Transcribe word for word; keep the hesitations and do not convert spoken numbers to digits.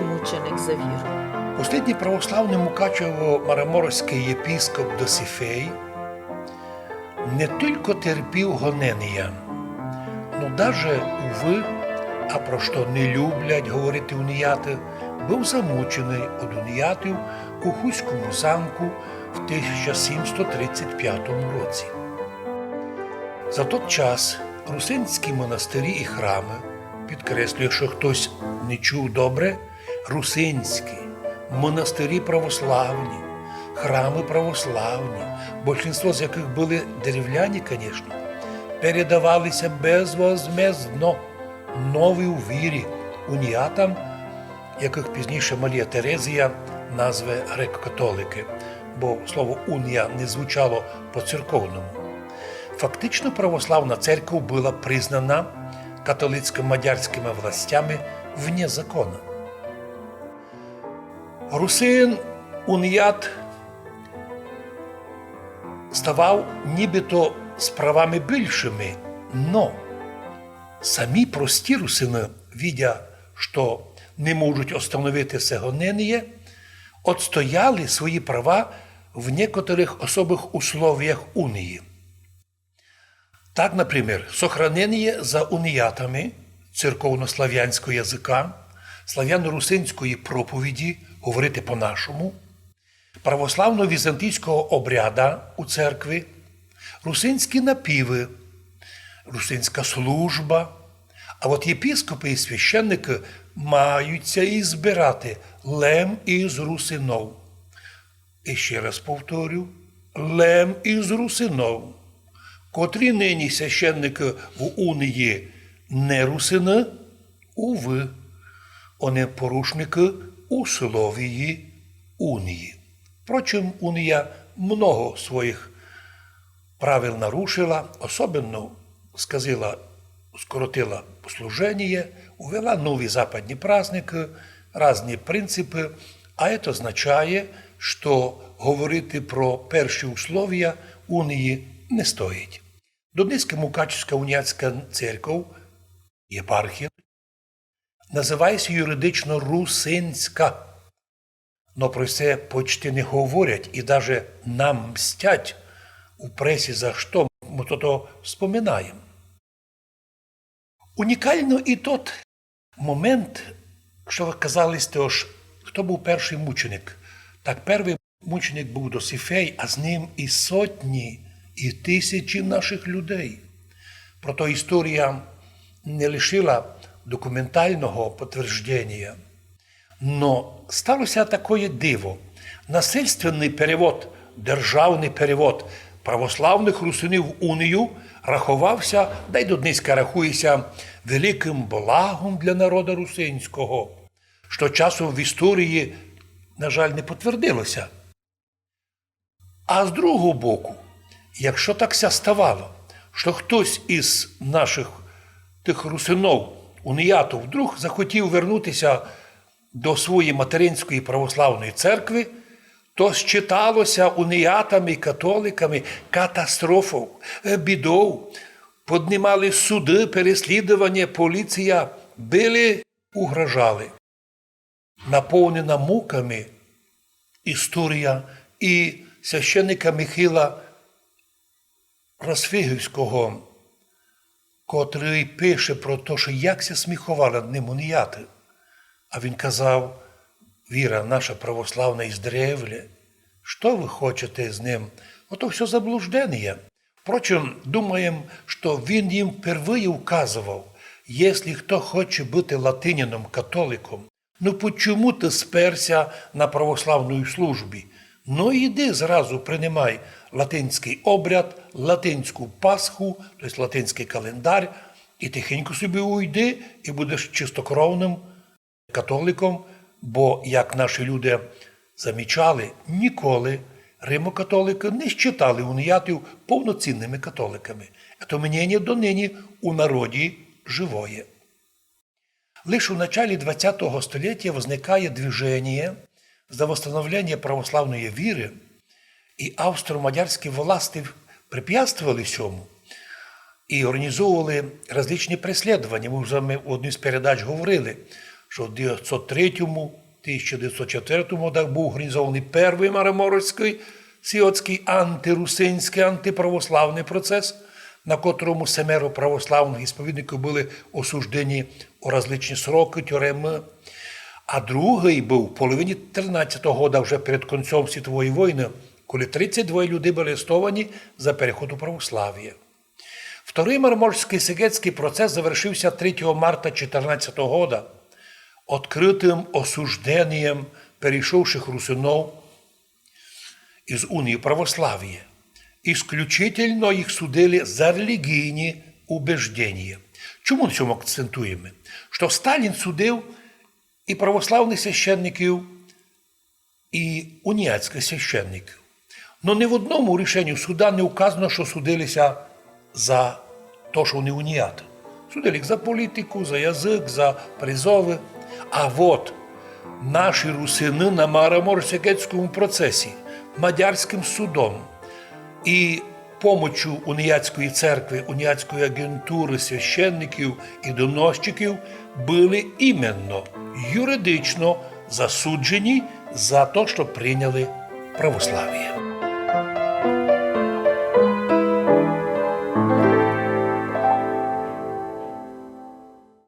мученик за віру. Послідній православный мукачево-мараморськый єпископ Досифей не тілько терпів гоненія, но даже увы, а про што не люблять говорити уніяты, быв замученый од уніятів у Хуському замку в тисяча сімсот тридцять пятому році. За тот час русинські монастирі і храмы, підкреслюю, што хтось не чув добре, русинські монастирі православні, храмы православні, большинство з якых были деревляні, конечно, передавали ся безвозмездно новій вірі уніятам, якых пізніше Марія Терезія назве греко-католикы, бо слово унія не звучало по-церковному. Фактично православна церков была признана католицько-мадярськыма властями вне закона. Русин уніят ставав нібито з правами більшыми, но самі прості русины, видя, што не можуть остановити се гоненіє, отстояли свої права в некоторых особых условіях унії. Так, например, сохраненіє за уніятами церковнославянського языка, славяно-русинської проповіді, говорити по-нашому, православно-візантійського обряда у церкви, русинські напівы, русинська служба, а от єпископы і священникы мають ся ізбирати лем із русинов. І ще раз повторю, лем із русинов, котрі нині священникы в унії не русины, увы, они порушникы условії унії. Впрочем, унія много своїх правил нарушила, особенно сказила, скоротила служеніє, увела нові западні праздникы, разні принципы, а це означає, што говорити про перші условія унії не стоїть. До днеська Мукачівська уніатська церков, єпархія, называє ся юридично русинська. Но про се почти не говорять і даже нам мстять у пресі, за што мы тото вспоминаєм. Унікално і тот момент, што казали сьте, ож хто быв першый мученик. Так, первый мученик быв Досифей, а з ним і сотні, і тисячі нашых людей. Прото історія не лишила документалного потвердженія. Но стало ся такоє диво. Насильственный перевод, державный перевод православных русинів в унію раховав ся, да й до днеська рахує ся, великым благом для народа русинського, што часом в історії, на жаль, не потвердило ся. А з другого боку, якщо так ся ставало, што хтось із нашых тых русинов, уніятов, вдруг захотів вернути ся до своєї материнської православної церкви, то считало ся уніятами і католиками катастрофов, е, бідов, поднимали суды, переслідованя, поліція, били, угрожали. Наповнена муками історія і священника Михайла Росфігівського, котрый пише про то, што як ся сміховали над ним уніяты. А він казав: «Віра наша православна іздревлє. Што вы хочете з ним? Ото всьо заблужденіє». Впрочем, думаєм, што він їм впервые указовав: «Єсли хто хоче быти латиняном, католиком, ну почому ты спер ся на православній службі? Ну, іди зразу принимай латинськый обряд, латинську Пасху, то єсть латинськый календар, і тихенько собі уйди, і будеш чистокровным католиком», бо, як наші люди замічали, ніколи римокатоликы не считали уніятів повноцінными католиками. Ето мнєнє донині у народі живоє. Лиш у началі двадцятого столітя возникає движеніє за восстановлення православної віры, і австро-мадярські власти препятствовали сьому і організовували различні преслідованя. Мы вже ми в одній з передач говорили, што в девятсот третьому, тисяча девятсот четвертому годах быв орґанізованый первый мараморськый сіотськый антирусинськый, антиправославный процес, на котрому семеро православных ісповідників были осуждені у различні срокы тюремы. А другый быв в половині тринадцятого года, вже перед концом світової войны, коли тридцять двоє людей были арестовані за переход у православіє. Вторый мараморськый сіотськый процес завершив ся третього марта чотирнадцятого года открытым осужденієм перейшовшых русинов из Унії православіє. Исключительно їх судили за релігійні убежденіє. Чому на сьому акцентуєме? Што Сталін судив і православных священників, і уніатськых священників. Но ни в одному рішеню суда не указано, што судили ся за то, што они уніаты. Судили їх за політику, за язык, за призовы. А вот наші русины на мараморському процесі, мадярськым судом і помочу уніатської церкви, уніатської аґентуры, священників і доносчиків были іменно юридично засуджені за то, што прийняли православіє.